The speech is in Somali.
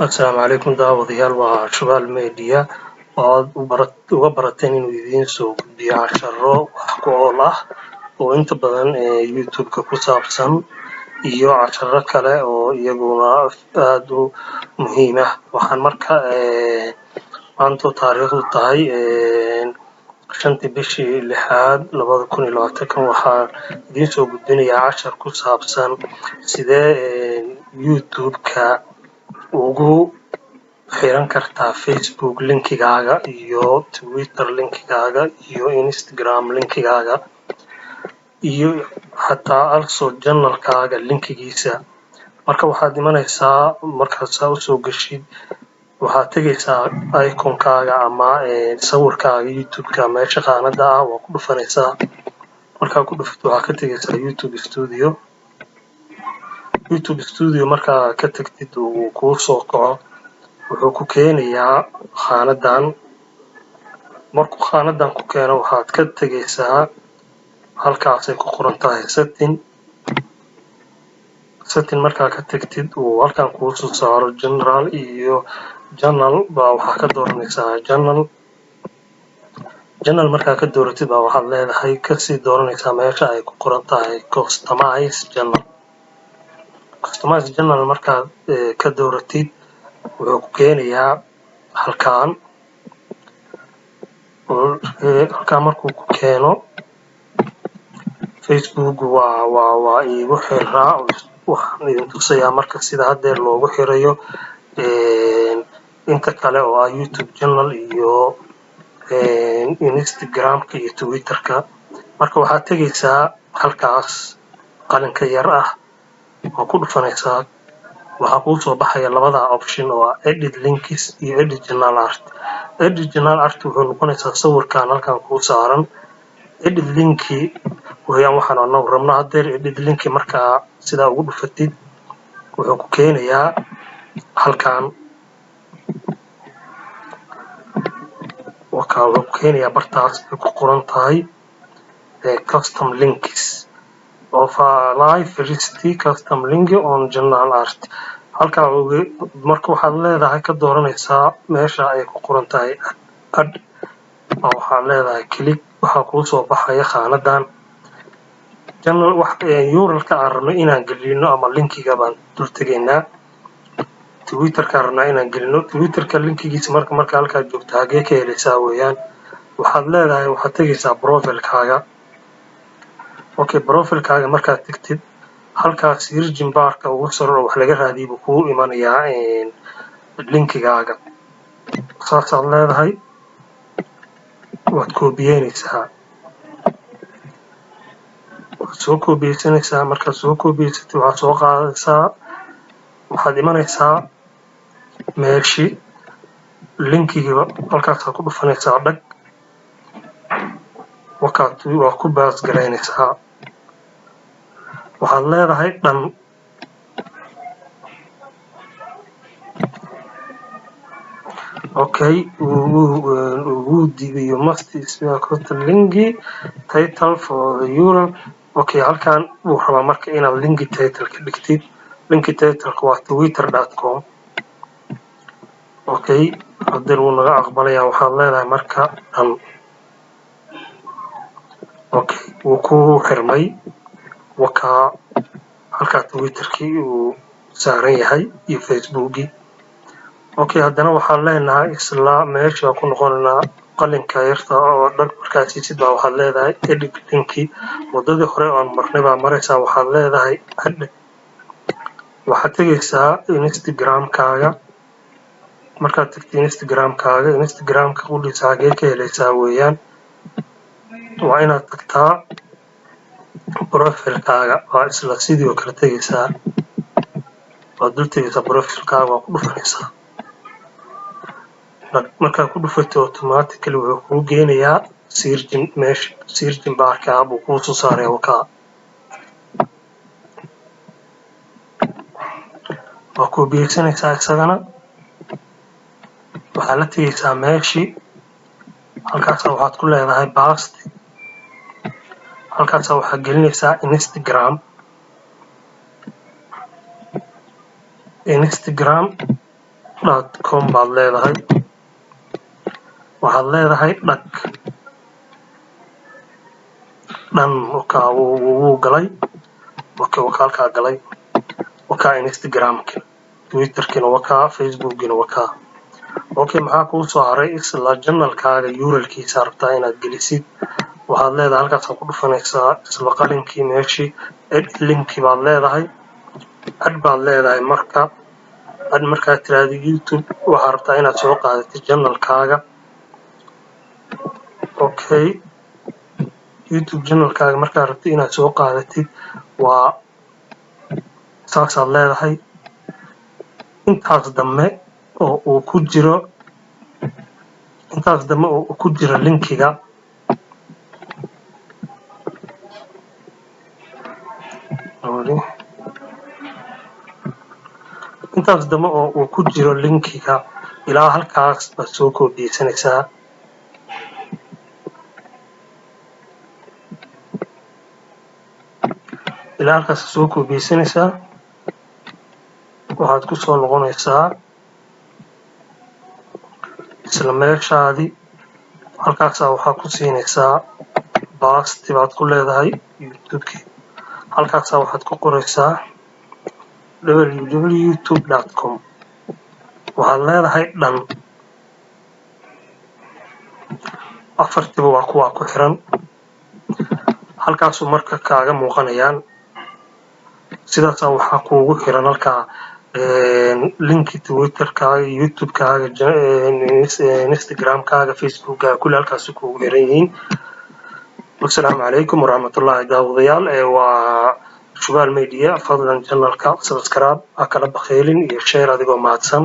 Asalaamu calaykum daawadayaal, waa Shubaal Media oo aad uga barateen inuu idiin soo gudbiyo casharo wax ku ool ah oo inta badan YouTube-ka ku saabsan iyo casharo kale oo iyaguna aad u muhiim ah. Waxaan marka maanta taariikhdu tahay 5-tii bishii lixaad 2020-ka, waxaan idiin soo gudbinayaa cashar ku saabsan sidee YouTube-ka ugu xiran kartaa Facebook linkigaaga iyo Twitter linkigaaga iyo Instagram linkigaaga iyo xataa also channelkaaga linkigiisa. Marka waxaad imanaysaa, markaad saa usoo gashid, waxaad tegaysaa iconkaaga ama sawirkaaga YouTube-ka. Meesha qaanada ah waa ku dhufanaysaa. Markaa ku dhufato, waxaad ka tegaysaa YouTube Studio. YouTube Studio markaa ka tagtid, uu kuu soo kaco, wuxuu ku keenayaa khaanadan. Markuu khaanadan ku keeno, waxaad ka tegaysaa halkaasay ku qoran tahay Setting. Setting markaa ka tagtid, uu halkan kuu soo saaro General iyo Channel baa waxaa ka dooranaysaa Channel. Channel markaa ka dooratid baa waxaad leedahay, kasii dooranaysaa meesha ay ku qoran tahay Customize Channel. Customize Channel markaad ka dooratid, wuxuu ku keenayaa halkaan. Halkaan markuu ku keeno, Facebook waa iigu xiraa. Waxaan idin tusayaa marka sida haddeer loogu xirayo inta kale oo ah YouTube channel iyo Instagramka iyo Twitterka. Marka waxaad tegaysaa halkaas qalinka yar ah, waa ku dhufanaysaa. Waxaa kuu soo baxaya labada option oo ah Edit Links iyo Edit Channel Art. Edit Channel Art wuxuu noqonaysaa sawirkan halkan kuu saaran. Edit Link-i weeyaan waxaan anagu rabno haddeer. Edit Link-i markaa sidaa ugu dhufatid, wuxuu ku keenayaa halkan. Wakaa, wuxuu ku keenayaa bartaas ay ku qoran tahay Custom Links of live first custom link on channel art. Halkaa marka waxaad leedahay, ka dooranaysaa meesha ay ku qoran tahay Add oo waxaad leedahay click. Waxaa kuu soo baxaya khaanadan channel wax URL-ka aan rabno inaan gelino ama linkiga baan dul tegaynaa. Twitterka rabnaa inaan gelino, Twitterka linkigiisa. Marka halkaa joogto, hagee ka helaysaa weeyaan? Waxaad leedahay, waxaad tegaysaa profilkaaga. Okay, profilkaaga markaad tegtid, halkaas search barka ugu sare oo wax laga raadiyay buu kugu imanayaa linkigaaga. Saasaad leedahay, waad koobiyeynaysaa, waad soo koobiyeysanaysaa. Markaad soo koobiyeysatid, waxaad soo qaadaysaa, waxaad imanaysaa meeshii linkigiiba. Halkaasaad ku dhufanaysaa, dhag, wakaad waa ku paste garaynaysaa. Waxaad leedahay done. Okay, wuu diiday. You must specify link title for the URL. Okay, halkan wuu rabaa marka inaad link title ka dhigtid. Link titleka waa twitter.com. Okay, hadeer wuu naga aqbalayaa. Waxaad leedahay marka done. Okay, wuu ku xirmay. Wakaa, halkaa Twitterkii uu saaran yahay iyo Facebookii. Okay, haddana waxaan leenahay, isla meesha ku noqonaynaa, qalinka yarta oo dhag markaad siisid baa waxaad leedahay Edit Link-i. Wadadii hore oon marnay baa maraysaa. Waxaad leedahay Add. Waxaad tegaysaa Instagramkaaga. Markaad tagto Instagramkaaga, Instagramka qudhiisa hagee ka helaysaa weeyaan? Waa inaad tagtaa profilkaaga. Waa isla sidii oo kale tegaysaa, waad dul tegaysaa profilkaaga, waa ku dhufanaysaa. Markaad ku dhufato, automatically wuxuu kuu geenayaa searching, meesha searching barka ah buu kuu soo saaraya. Wakaa, waa koobiyeysanaysaa isagana. Waxaad la tegaysaa meeshii. Halkaasa waxaad ku leedahay paste. Halkaasa waxaad gelinaysaa Instagram, Instagram. .com baad leedahay. Waxaad leedahay dhag dhan. Wakaa, wuu galay. Okay, wakaa halkaa galay. Wakaa Instagramka, Twitterkina wakaa, Facebookina wakaa. Okay, maxaa kuu soo haray? Isla channelkaaga URLkiisa rabtaa inaad gelisid. Waxaad leedahay, halkaasaa ku dhufanaysaa isla qalinkii meeshii, edit linki baad leedahay, add baad leedahay. Marka add markaad tiraahdo, YouTube waxaa rabtaa inaad soo qaadatid channelkaaga. Okay, YouTube channelkaaga markaad rabtid inaad soo qaadatid, waa saasaad leedahay. Intaas dambe oo uu ku jiro, intaas dambe oo uu ku jiro linkiga, sorry, intaas dambe oo uu ku jiro linkiga ilaa halkaas baad soo koobiyeysanaysaa. Ilaa halkaas soo koobiyeysanaysaa. Waxaad ku soo noqonaysaa isla meeshaadii. Halkaasaa waxaa ku siinaysaa paste baad ku leedahay. YouTube-kii halkaasaa waxaad ku qoraysaa www.youtube.com. Waxaad leedahay dhan. Afartiba waa kuwaa ku xiran. Halkaasuu marka kaaga muuqanayaan. Sidaasaa waxaa kuugu xiran halkaa linki Twitterkaaga, YouTube-kaaga, Instagramkaaga, Facebookkaaga, kulli halkaasi kuugu xiran yihiin. Wasalaamu calaykum waraxmatullaahi. Daawadayaal, waa Shubaal Media. Fadlan channelka subscribe ha kala bakhaylin iyo share, adigoo mahadsan.